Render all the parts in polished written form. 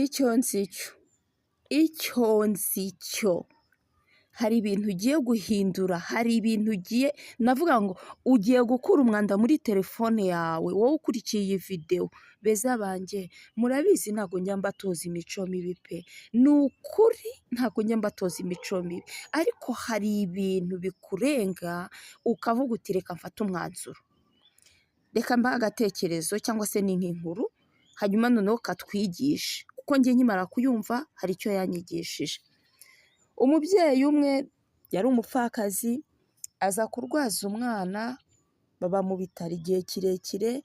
Icyo nzi cyo, icyo nzi cyo, hari ibintu ugiye guhindura, hari ibintu ugiye, navuga ngo ugiye gukura umwanda muri telefone yawe, wowe ukurikiye iyi videwo. Beza banjye, murabizi ntabwo njya mbatoza imico mibi pe, ni ukuri ntabwo njya mbatoza imico mibi, ariko hari ibintu bikurenga ukavuga uti reka mfate umwanzuro, reka mbahe agatekerezo cyangwa se ni nk'inkuru, hanyuma noneho katwigishe, kuko njye nkimara kuyumva hari icyo yanyigishije. Umubyeyi umwe yari umupfakazi, aza kurwaza umwana, baba mu bitaro igihe kirekire,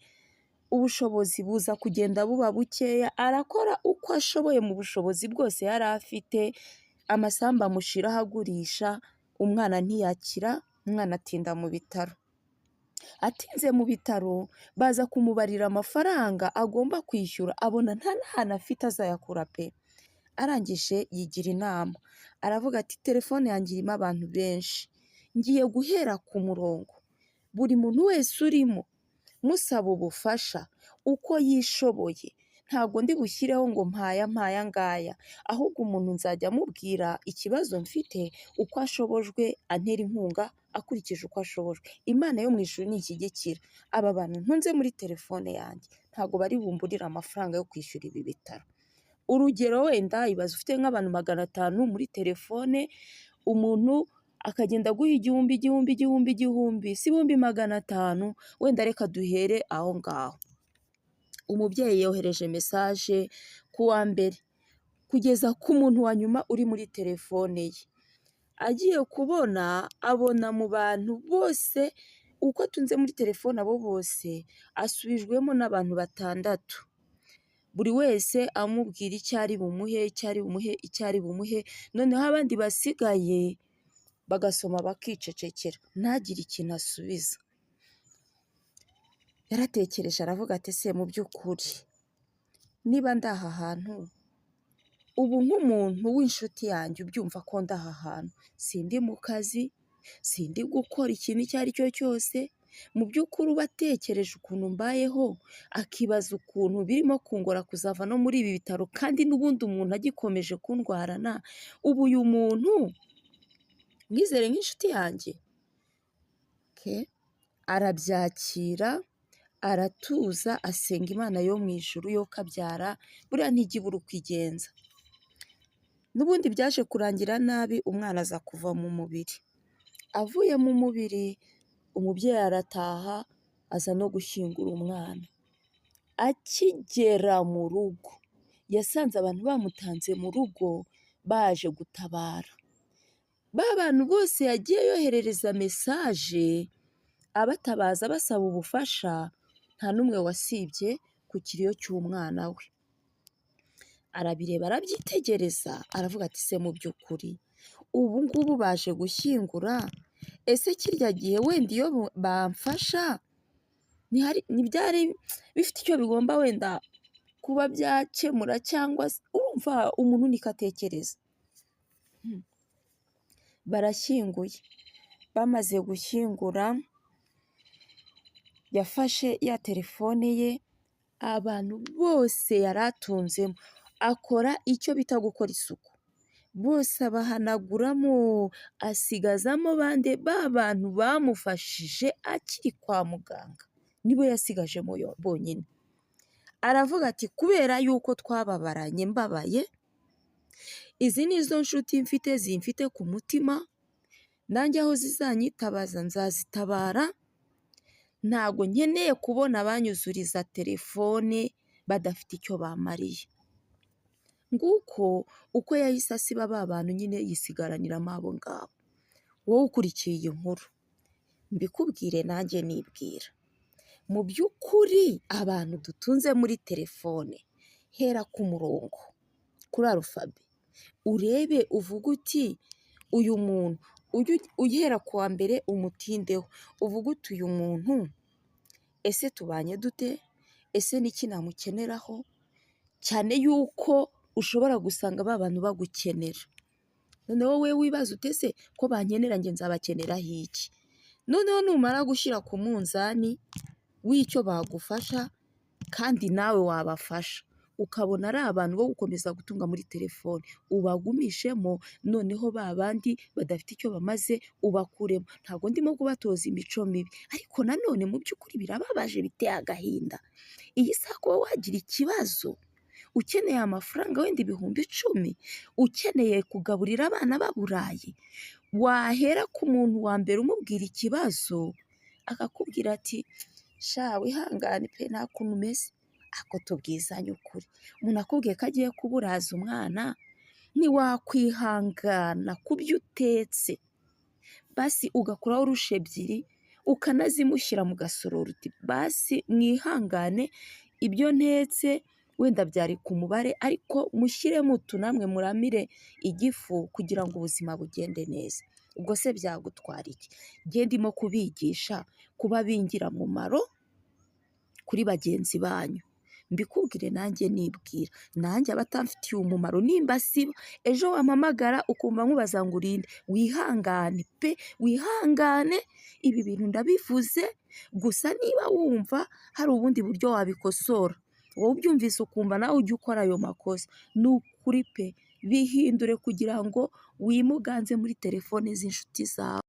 ubushobozi buza kugenda buba bukeya, arakora uko ashoboye mu bushobozi bwose yari afite, amasambu amushiraho agurisha, umwana ntiyakira, umwana atinda mu bitaro. Atinze mu bitaro baza kumubarira amafaranga agomba kwishyura, abona nta n'ahantu afite azayakura pe! Arangije yigira inama, aravuga ati telefone yanjye irimo abantu benshi, ngiye guhera ku murongo, buri muntu wese urimo musaba ubufasha uko yishoboye, ntabwo ndi bushyireho ngo mpaya mpaya ngaya, ahubwo umuntu nzajya mubwira ikibazo mfite, uko ashobojwe antera inkunga akurikije uko ashobojwe. Imana yo mu ijuru ninshyigikira, aba bantu ntunze muri telefone yanjye ntabwo bari bumburire amafaranga yo kwishyura ibi bitaro. Urugero wenda ibaze ufite nk'abantu 500 muri telefone, umuntu akagenda aguha igihumbi, igihumbi, igihumbi, igihumbi, si 500,000, wenda reka duhere aho ngaho. Umubyeyi yohereje message ku wa mbere kugeza ku muntu wa nyuma uri muri telefone ye. Agiye kubona abona mu bantu bose uko atunze muri telefone abo bose, asubijwemo n'abantu batandatu. Buri wese amubwira icyo ari bumuhe, icyo ari bumuhe, icyo ari bumuhe, noneho abandi basigaye bagasoma bakicecekera, ntagire ikintu asubiza. Yaratekereje aravuga ati ese mu by'ukuri niba ndi aha hantu, ubu nk'umuntu w'inshuti yanjye ubyumva ko ndi aha hantu, sindi mu kazi, sindi gukora ikintu icyo ari cyo cyose, mu by'ukuri uba atekereje ukuntu mbayeho, akibaza ukuntu birimo kungora kuzava no muri ibi bitaro kandi n'ubundi umuntu agikomeje kundwarana, ubu uyu muntu mwizere nk'inshuti yanjye? Arabyakira, aratuza, asenga Imana yo mu ijuru yo kabyara, buriya ntijya ibura uko igenza. N'ubundi byaje kurangira nabi, umwana aza kuva mu mubiri. Avuye mu mubiri, umubyeyi arataha, aza no gushyingura umwana. Akigera mu rugo, yasanze abantu bamutanze mu rugo baje gutabara. Ba bantu bose yagiye yoherereza message abatabaza basaba ubufasha, nta n'umwe wasibye ku kiriyo cy'umwana we. Arabireba arabyitegereza, aravuga ati se mu by'ukuri ubu ngubu baje gushyingura, ese kirya gihe wenda iyo bamfasha ntibyari bifite icyo bigomba wenda kuba byakemura cyangwa se urumva umuntu niko atekereza. Barashyinguye, bamaze gushyingura yafashe ya telefone ye, abantu bose yari atunzemo akora icyo bita gukora isuku, bose abahanaguramo, asigazamo bande? Ba bantu bamufashije akiri kwa muganga, nibo yasigajemo bonyine. Aravuga ati kubera yuko twababaranye mbabaye, izi ni zo nshuti mfite zimfite ku mutima, nanjye aho zizanyitabaza nzazitabara, ntabwo nkeneye kubona abanyuzuriza telefone badafite icyo bamariye. Nguko uko yahise asiba ba bantu nyine yisigaraniramo abo ngabo. Wowe ukurikiye iyi nkuru, mbikubwire nanjye nibwira, mu by'ukuri abantu dutunze muri telefone, hera ku murongo kuri alphabet, urebe uvuge uti uyu muntu, ujye uhera ku wa mbere umutindeho, uvuge uti uyu muntu ese tubanye dute? Ese ni iki namukeneraho? Cyane yuko ushobora gusanga ba bantu bagukenera. Noneho wowe wibaze uti ese ko bankenera njye nzabakeneraho iki? Noneho numara gushyira ku munzani w'icyo bagufasha kandi nawe wabafasha, ukabona ari abantu bo gukomeza gutunga muri telefone, ubagumishemo, noneho ba bandi badafite icyo bamaze ubakuremo. Ntabwo ndimo kubatoza imico mibi, ariko nanone mu by'ukuri birababaje, biteye agahinda. Iyi saha kuba wagira ikibazo, ukeneye amafaranga wenda 10,000, ukeneye kugaburira abana baburaye, wahera ku muntu wa mbere umubwira ikibazo, akakubwira ati: "Sha, wihangane pe, nta kuntu umeze." Ariko tubwizanye ukuri, umuntu akubwiye ko agiye kuburaza umwana, ntiwakwihangana ku byo utetse, basi ugakuraho rushe ebyiri ukanazimushyira mu gasorori, uti: "Basi mwihangane, ibyo ntetse wenda byari ku mubare, ariko mushyiremo utu namwe muramire igifu kugira ngo ubuzima bugende neza." Ubwo se byagutwara iki? Njye ndimo kubigisha kuba b'ingirakamaro kuri bagenzi banyu, mbikubwire nanjye nibwira, nanjye abatamfitiye umumaro nimba sibo, ejo wampamagara ukumva nkubaza ngo urinde, wihangane pe, wihangane, ibi bintu ndabivuze, gusa niba wumva hari ubundi buryo wabikosora, wowe ubyumvise ukumva nawe ujya ukora ayo makosa, ni ukuri pe, bihindure kugira ngo wimuganze muri telefone z'inshuti zawe.